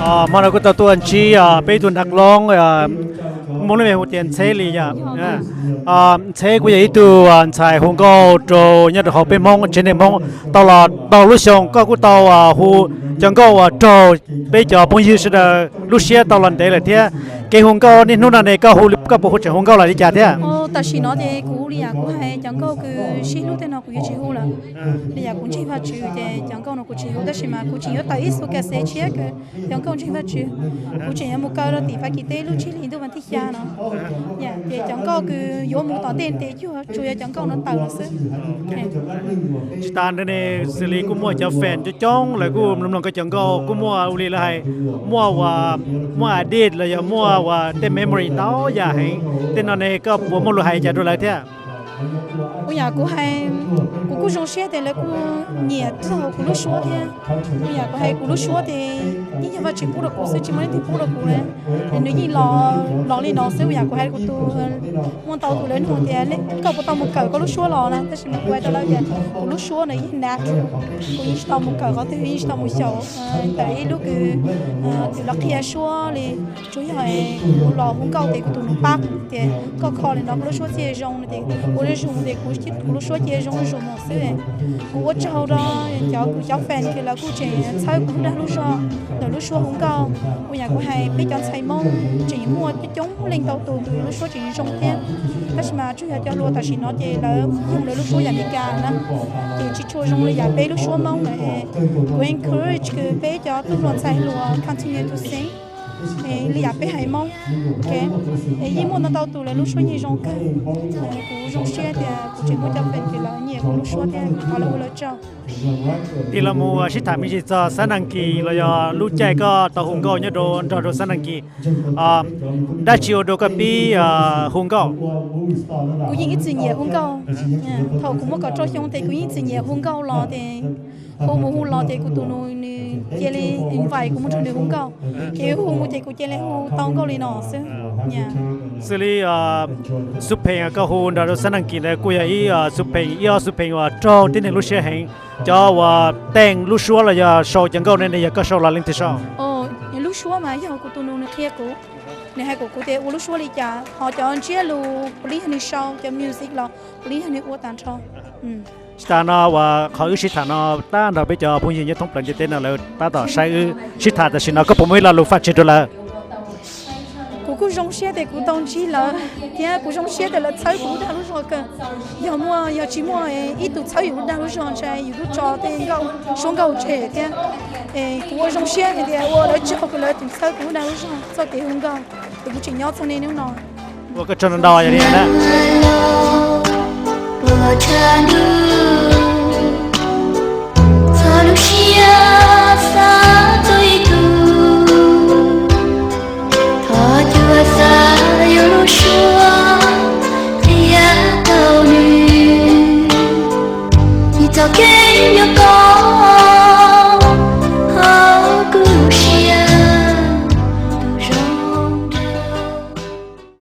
Hmo no kuj tau tuaj ntsib peb ib tug nag loob, Hmoob lub npe hu tias Ntxheb li yom. Ntxheb kuj yog ib tug ntxhais hu nkauj rau nyob rau hauv peb Hmoob tsev neeg Hmoob tau los tau lub xyoo. Koj kuj tau hu cov nkauj uas raug peb cov phooj ywg sawv daws lub siab tau los ntev lawm thiab. Kev hu nkauj niaj hnub no ne koj hu, koj puas hu tseem hu nkauj los li cas thiab? Tam sim no ces kuv hu li yam kuv hais cov nkauj kws sib hlub tej no kuv yuav tsis hu lawm. Li yam kuv ntseeg Vajtswv ces cov nkauj no kuv tsis hu, tab sis mas kuv tseem yuav tawm ib xu kas xev tshiab kws cov nkauj ntseeg Vajtswv. Kuv tseem yuav mus kaw rau tim Fab Kis teb lub tsib hlis ntuj vas thib xya no. Ces cov nkauj kws yuav mus tom ntej ces tsuas yog cov nkauj no tawm los xwb. Tsis tas ntawd ne, xws li kuj muaj cov fan coob coob lawv kuj mloog mloog koj cov nkauj, kuj muaj ua li lawv hais, muaj uas, muaj edit los yog muaj uas tej memory ntau yam heev. Tej no ne koj puas muaj lus hais cas rau lawv thiab? Ua yam kuv hais, kuv kuj zoo siab tias lawv kuj nyiam txog kuv lub suab thiab. Ua yam kuv hais kuv lub suab ces yeej yog Vajtswv pub rau kuv xwb, tsis muaj leej twg pub rau kuv li. Nws yeej los, los li no xwb. Ua yam kuv hais kuv tus, muaj ntau tus lawv nug tias koj puas tau mus kawm koj lub suab los na, tab sis mas kuv hais rau lawv tias kuv lub suab na yeej natural, kuv yeej tsis tau mus kawm qhov twg, yeej tsis tau mus xyaum ntawm ib lub kws twg los qhia suab li. Tsuas yog kuv los hu nkauj ces kuv tus nus pab tias koj kho li no koj lub suab thiaj zoo no ces ua li zoo ces kuv, kuv lub suab cia zoo zuj zus mus xwb. Kuv ua tsaug rau cov, kuv cov fan kws lawv kuj tseem txhawb kuv lub dag lub zog ntawm lub suab hu nkauj. Ua yam kuv hais peb cov ntxhais Hmoob tseem muaj coob leej ntau tus kws lub suab tseem zoo thiab, tab sis mas tsuas yog cov hluas tam sim no ces lawv yoog lawv lub suab yam Amelikas na, ces tsis tshua zoo li yam peb lub suab Hmoob lawm. Kuv encourage kws peb cov tub hluas ntxhais hluas continue to sing li yam peb haiv Hmoob. Yeej muaj ntau ntau tus lawv lub suab yeej zoo kawg. Kuv zoo siab tias kuv tseem muaj cov fan kws lawv nyiam kuv lub suab thiab kuv thov lawv ua lawv tsaug. Tig los mus sib tham me ntsis txog xab nas kis los yog lub caij koj tau hu nkauj nyob rau nrog rau xab nas kis, dab tsi ua rau koj pib hu nkauj? Kuv yeej ib txwm nyiam hu nkauj. Thaum kuv muaj kaum rau xyoo ces kuv yeej ib txwm nyiam hu nkauj los ces hu mus hu los ces kuv tus nus nws cia li invite kuv mus nrog nws hu nkauj, ces hu mus ces kuv cia li hu tau nkauj li no xwb. Xws li xub pheej koj hu nrog rau xab nas kis ntawd kuj yog ib xub pheej, ib ob xub pheej uas raug tib neeg lub siab heev. Cov uas teej lub suab los yog sau cov nkauj ne, nws yog koj sau los leej twg sau? Lub suab mas yog kuv tus nus nws qhia kuv, nws hais kuv, kuv tias ua lub suab li cas, ho cov ntsiab lus puav leej yog nws sau, cov music los puav leej yog nws ua tag nrho. Tsis tas no uas qhov wb sib tham no tab nrog peb cov phooj ywg nyob thoob plaws ntiaj teb no lawv tab tom saib wb sib tham tam sim no, koj puas muaj ib lo lus faj tseg rau lawv? Kuv kuj zoo siab tias kuv tau ntsib lawv, thiab kuv zoo siab tias lawv txhawb kuv lub dag lub zog kawg. Yog muaj, yog tsis muaj ib tug txhawb yus lub dag lub zog ntshai yus twb tso tej nkauj, suab nkauj tseg thiab. Kuv ua zoo siab hais tias ua lawv tsaug kws lawv tseem txhawb kuv lub dag lub zog txoj kev hu nkauj, es kuv tseem nyob txog niaj hnub no. Ua koj tsaug ntau ntau yog li na.